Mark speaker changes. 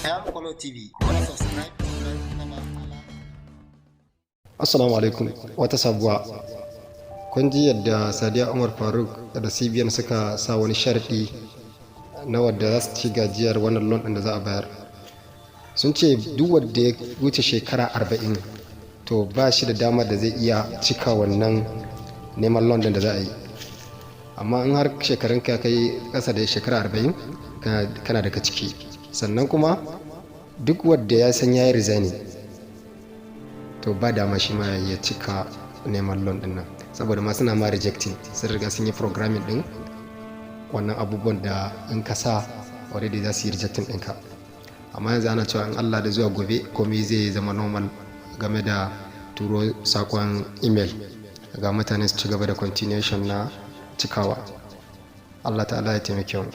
Speaker 1: Kayam Kwalo TV. Ku subscribe sannan alama.
Speaker 2: Assalamu alaikum. Wata sabuwa. Kun ji yadda Sadiya Umar Faruk da CBN suka sa wani sharɗi na wadda za su ci gajiyar wannan loan ɗin da za a bayar. Sun ce duk wanda ya wuce shekara 40, to ba shi da damar da zai iya cika wannan neman loan ɗin da za a yi. Amma in har shekarun ka kai ƙasa da shekara 40, kana daga ciki. Sannan kuma duk wanda ya san ya yi resigning, to ba dama shi ma ya cika neman loan din nan, saboda ma suna ma rejecting. Sun riga sun yi programming din wannan abubuwan da in ka sa already za su yi rejecting ɗinka. Amma yanzu ana cewa in Allah da zuwa gobe komai zai zama normal game da turo sakon email ga mutane su ci gaba da continuation na cikawa. Allah Ta'ala ya taimake mu.